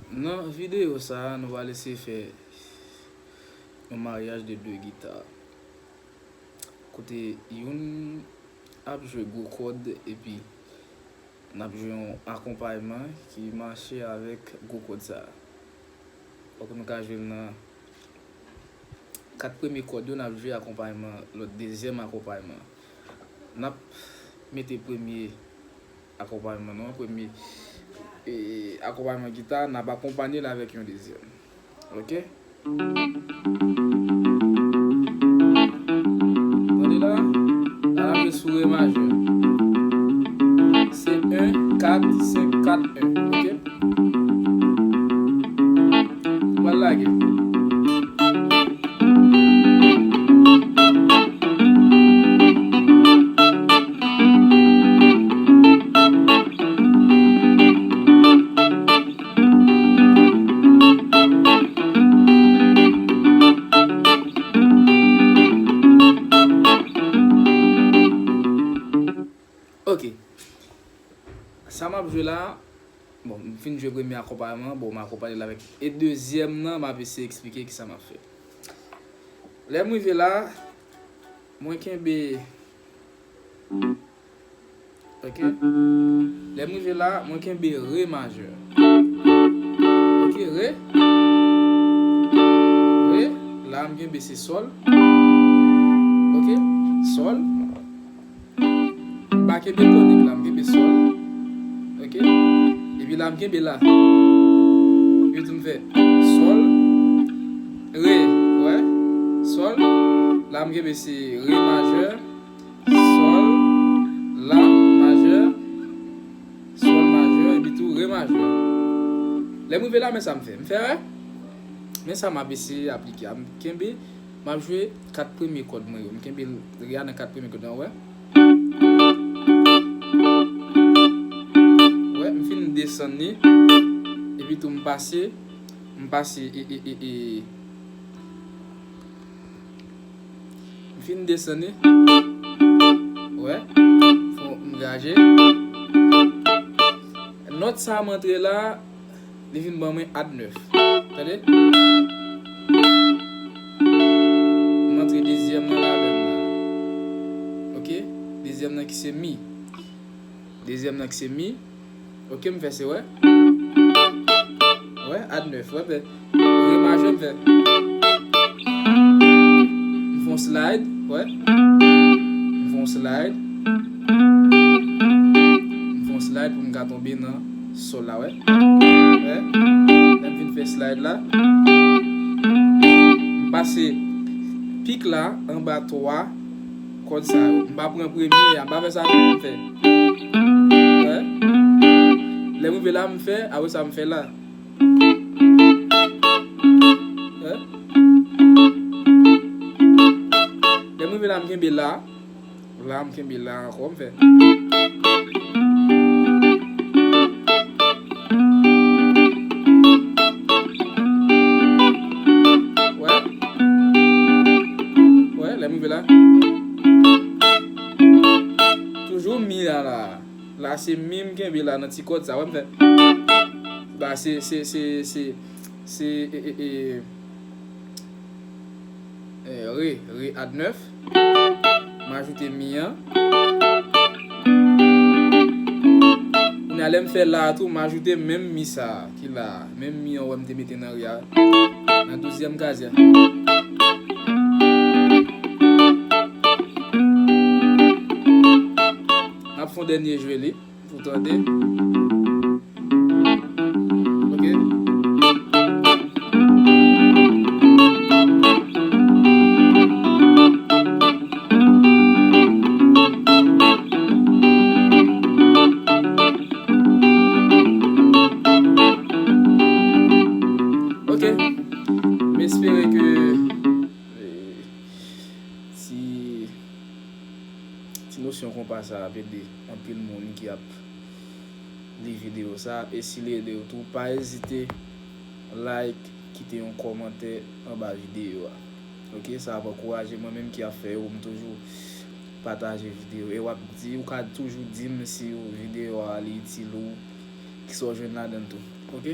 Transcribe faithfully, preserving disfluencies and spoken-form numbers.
Nan videyo sa a, nou pral eseye fè yon maryaj de de gita. Kote youn ap jwe gwo kòd epi n ap jwe yon akonpayman ki mache avèk gwo kòd sa a. Fòk nou ka jwe l nan kat premye kòd yo, n ap jwe akonpayman, lòt dezyèm akonpayman. N ap mete premye akonpayman nou an, premye, e, akonpayman gita, n ap akonpanye l avèk yon dezyèm. Oke? Tande la, la n ap jwe sou re majè. Se en, kat, senk, kat, en. Oke? Mwen lage. Ok. Sa m ap jwe la, bon, m fin jwe premye akonpayman, bon, m akonpanye l avèk. E dezyèm nan, m ap eseye eksplike kisa m ap fè. Lè m rive la, mwen kenbe. Ok. Lè m rive la, mwen kenbe re majè. Ok, re. Re. La, m kenbe se sòl. Ok, sòl. M pa kenbe tonik la, m kenbe sòl. Ok. Epi la, m kenbe la. Epi tou m fè sòl, re, wè, sòl. La, m kenbe se re majè, sòl, la majè, sòl majè, epi tou re majè. Lè m rive la, men sa m fè. M fè, wè. Men sa m ap eseye aplike a. M kenbe, m ap jwe kat premye kòd mwen yo. M kenbe re a nan kat premye kòd mwen, wè. Wè, m fin desann li. Epi tou m pase, m pase, e, e, e, e, m fin desann li. Wè, fò m gaje. Nòt sa m antre la, li vin ban mwen add nèf. Tande? M antre dezyèm nan ladann la. Ok? Dezyèm nan ki se mi. Dezyèm nan ki se mi. Ok, m fè se wè. Wè, add nèf. Wè, fè re majè, m fè. M fè yon slide, wè. M fè yon slide. M fè yon slide pou m ka tonbe nan sòl la, wè. Wè. Lè m fin fè slide la, m pase pik la anba twa kòd sa yo. M pa pran premye a, m pa fè sa tou, m fè. Wè. Lè m rive la, m fè, apre sa m fè la. Wè. Lè m rive la, m kenbe la. La, m kenbe la ankò, m fè. Wè. Wè, lè m rive la. Toujou mi la, la. La, se mi m kenbe la nan ti kòd sa, wè, m fè. La, se, se, se, se, se, e, e, e, Eh, re, re add nèf. M ajoute mi an. Kounye a, lè m fè la a tou, m ajoute menm mi sa a ki la a. Menm mi an, wè, m te mete nan re a. Nan douzyèm kazye a. N ap fè yon dènye jwe li. Pou tande. Ok. Ok. M espere ke, eh, ti, ti nosyon konpa sa ap ede anpil moun ki ap li videyo sa, e si li ede w tou, pa ezite like, kite yon kòmantè anba videyo a. Ok, sa ap ankouraje mwen menm ki ap fè yo pou m toujou pataje videyo. E w ap di, ou ka toujou di m si videyo a li itil ou, kisa w jwenn ladan l tou. Ok?